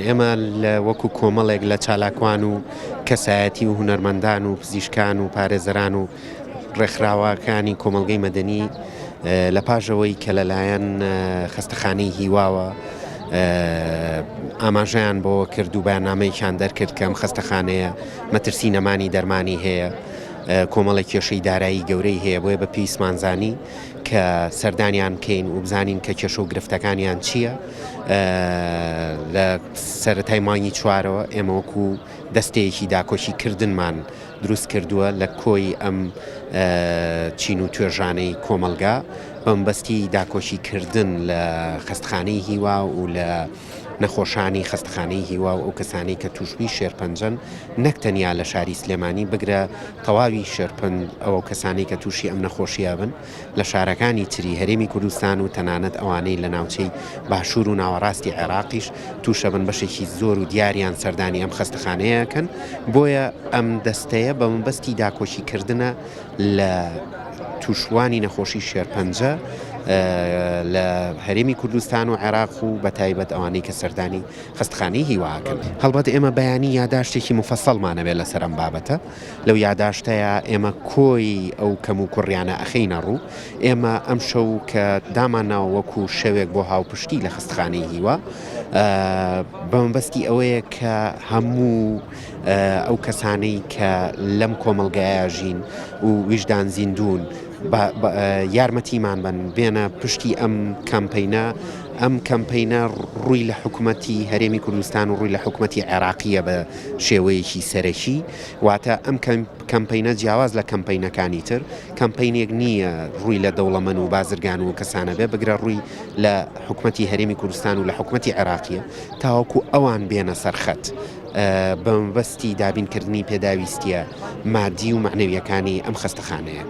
ئێمە لە وەکو کۆمەڵێک لە چالاکوان و کەسایەتی و هونەرمەندان و پزیشکان و پارێزەران و ڕێکخراوەکانی کۆمەڵگەی مەدەنی لە پاش ئەوەی کە لەلایەن خەستەخانەی هیواوە ئاماژەیان بۆ کرد و بەیاننامەیەکیان دەرکرد کە ئەم خەستەخانەیە مەترسی نەمانی دەرمانی هەیە کۆمەڵێک کێشەی دارایی گەورەی هەیە بۆیە بە پێویستمان زانی کە سەردانیان بکەین و بزانین کە کێشە و گرفتەکانیان چییە لە سەرەتای مانگی چوارەوە ئێمە وەکو دەستەیەکی داکۆکی کردنمان دروست کردووە لە کۆی ئەم چین و توێژانەی کۆمەڵگا بەمبەستی داکۆکی کردن لە خەستخانەی هیوا و لە نەخۆشانی خەستخانەی هیوا و ئەو کەسانەی کە تووشبووی شێرپەنجەن نەک تەنیا لە شاری سلێمانی بگرە تەواوی شێرپەن ئەو کەسانەی کە تووشی ئەم نەخۆشیە بن لە شارەکانی تری هەرێمی کوردستان و تەنانەت ئەوانەی لە ناوچەی باشوور و ناوەڕاستی عێراقیش تووشەبن بەشێکی زۆر و دیاریان سەردانی ئەم خەستەخانەیە ئەکەن بۆیە ئەم دەستەیە بە مەبەستی داکۆکی کردنە لە تووشبووانی نەخۆشی شێرپەنجە لە هەرێمی کوردستان و عێراق و بە تایبەت ئەوانەی کە سەردانی خەستخانەی هیوا ئەکەن. هەڵبەت ئێمە بەیانی یاداشتێکی موفەسەڵمان ئەبێت لەسەر ئەم بابەتە، لەو یاداشتەیا ئێمە کۆی ئەو کەموکوڕیانە ئەخەینە ڕوو، ئێمە ئەمشەو کە دامانناوە وەکو شەوێک بۆ هاوپشتی لە خەستخانەی هیوا بە مەبەستی ئەوەیە کە هەموو ئەو کەسانەی کە لەم کۆمەڵگایە ژین و ویژدان زیندوون یارمەتیمان بن بێنە پشتی ئەم کەمپەینە ئەم کەمپەینە ڕووی لە حکومەتی هەرێمی کوردستان و ڕووی لە حکومەتی عێراقیە بە شێوەیەکی سەرەکی واتە ئەم کەمپەینە جیاواز لە کەمپەینەکانی تر کەمپەینێک نییە ڕووی لە دەوڵەمەن و بازرگان و کەسانە بێ بگرە ڕووی لە حکومەتی هەرێمی کوردستان و لە حکومەتی عێراقیە تاوەکو ئەوان بێنە سەرخەت بە مەبەستی دابینکردنی پێداویستییە مادی و مەعنەوییەکانی ئەم خەستەخانەیە.